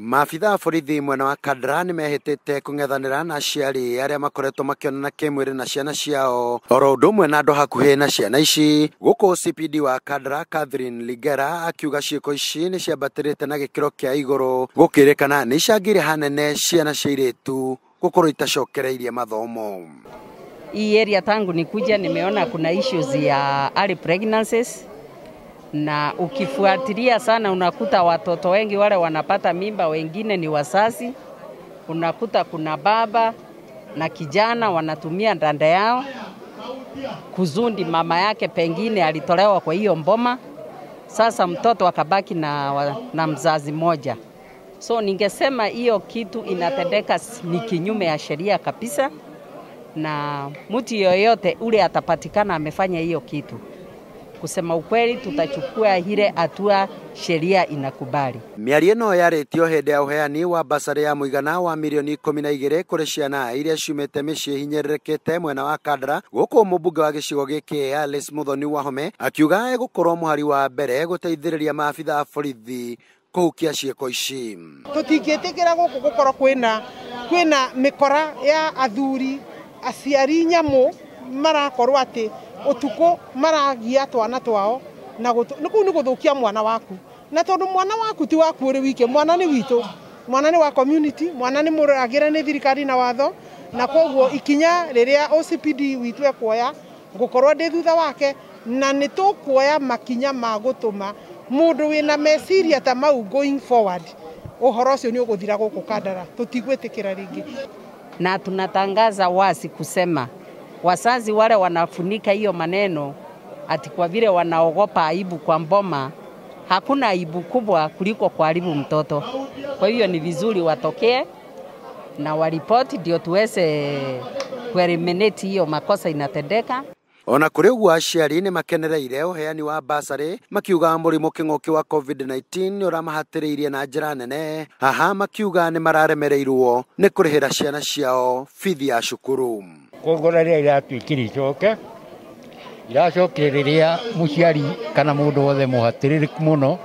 Maabitha a borithi mwena wa Kandara nĩ mehĩtĩte kũng'ethanĩra na aciari arĩa makoretwo makĩonana kĩmwĩrĩ na ciana ciao oro ũndũ ũmwe na andũ hakuhĩ na ciana ici. Gũkũ CPD wa Kandara Catherine Ligera akiuga ciĩko ici nĩ ciambatĩrĩte na gĩkĩro kĩa igũrũ, gũkĩrĩkana nĩ icangĩire hanene ciana cia airĩtu gũkorwo itacokereirie mathomo. Hii area tangu nikuja nimeona kuna issues ya early pregnancies, na ukifuatilia sana unakuta watoto wengi wale wanapata mimba, wengine ni wazazi. Unakuta kuna baba na kijana wanatumia dada yao kuzundi mama yake, pengine alitolewa kwa hiyo mboma, sasa mtoto akabaki na mzazi moja. So ningesema hiyo kitu inatendeka ni kinyume ya sheria kabisa, na mtu yoyote ule atapatikana amefanya hiyo kitu, kusema ukweli, tutachukua ile hatua sheria inakubali. Mĩario ĩno yarĩtio hĩndĩ ya ũheani wa basarĩ ya mũigana wa mirioni 12 kũrĩ ciana iria ciumĩte mĩciĩ hinyĩrĩrĩkĩte mwena wa Kandara. Gũkũ mũmbunge wa gĩcigo gĩkĩ Alice Muthoni Wahome akiuga egũkorwo mũhari wa mbere gũteithĩrĩria maabitha a borithi kũhukia ciĩko ici. Tũtingĩtĩkĩra gũkũ gũkorwo kwĩna mĩkora ya athuri aciari nyamũ marakorwo atĩ ũtukũ maragia twana twao, na kũu nĩ gũthũkia mwana waku, na tondũ mwana waku ti waku ũrĩ wike, mwana nĩ witũ, mwana nĩ wa community, mwana nĩ mũragĩre nĩ thirikari na watho, na koguo ikinya rĩrĩa OCPD witũ ekuoya ngũkorwo ndĩ thutha wake, na nĩ tũkuoya makinya ma gũtũma mũndũ wĩna meciria ta mau going forward ũhoro ũcio nĩ ũgũthira gũkũ Kandara, tũtigwĩtĩkĩra rĩngĩ. Na tunatangaza wazi kusema wazazi wale wanafunika hiyo maneno ati kwa vile wanaogopa aibu kwa mboma, hakuna aibu kubwa kuliko kuharibu mtoto. Kwa hiyo ni vizuri watokee na waripoti ndio tuweze kueliminate hiyo makosa inatendeka. Ona kũrĩ ũguo aciari nĩ makenereire ũheani wa basarĩ, makiuga mũrimũ kĩng'ũki wa COVID-19 nĩ ũramahatĩrĩirie na njĩra nene. Haha makiuga nĩ mararemereirwo nĩ kũrĩhĩra ciana ciao bithi ya cukuru. Koguo rĩrĩa iratuĩkire icoke, iracokire rĩrĩa mũciari kana mũndũ wothe mũhatĩrĩrĩku mũno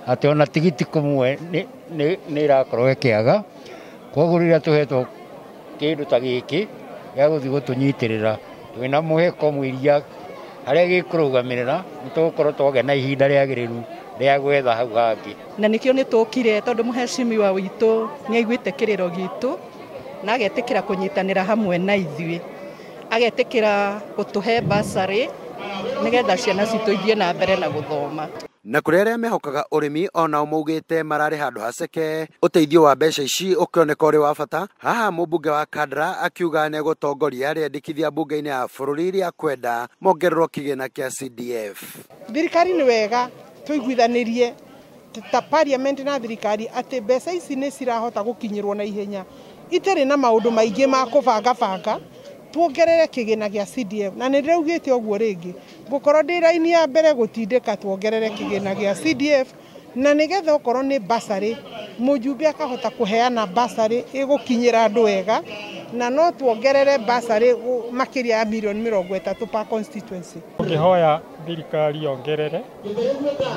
atĩ ona tigiti kũmwe nĩ ĩrakorwo ĩkĩaga. Koguo rĩrĩa tũhetwo kĩndũ ta gĩkĩ gĩa gũthiĩ gũtũnyitĩrĩra twĩna mũheko mũiria harĩa gĩkũrũgamĩrĩra, nĩ tũgũkorwo twagĩa na ihinda rĩagĩrĩru rĩa gwetha hau hangĩ. Na nĩkĩo nĩ tũkire tondũ mũhecimiwa witũ nĩ aiguĩte kĩrĩro gitũ na agetĩkĩra kũnyitanĩra hamwe na ithuĩ, agetĩkĩra gũtũhe basarĩ nĩgetha ciana citũ ithiĩ na mbere na gũthoma. Na kũrĩ arĩa mehokaga ũrĩmi onao maugĩte mararĩ handũ haceke, ũteithio wa mbeca ici ũkĩoneka ũrĩ wa bata. Haha mũmbunge wa Kandara akiuga nĩ egũtongoria rĩendekithia mbunge-inĩ ya bũrũri rĩa kwenda mongererwo kĩgĩna kĩa CDF. Thirikari nĩ wega tũiguithanĩrie ta parliament na thirikari atĩ mbeca ici nĩ cirahota gũkinyĩrwo na ihenya, itarĩ na maũndũ maingĩ ma kũbangabanga, tuongerere kĩgĩna gĩa CDF. Na nĩ ndĩraugĩte ũguo rĩngĩ, ngũkorwo ndĩ raini ya mbere gũtindĩka tuongerere kĩgĩna gĩa CDF, na nĩgetha okorwo nĩ basarĩ mũjumbe akahota kũheana basarĩ ĩgũkinyĩra andũ wega, na no tuongerere basarĩ makĩria ya mirioni 30 per constituency. Ũngĩhoya thirikari yongerere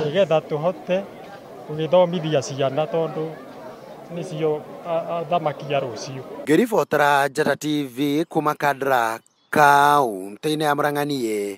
nĩgetha tũhote gũgĩthomithia ciana tondũ nĩcio athamaki a rũciũ. Ngĩribotera Njata TV kuma Kandara, kaũntĩ-inĩ ya Murang'a, niĩ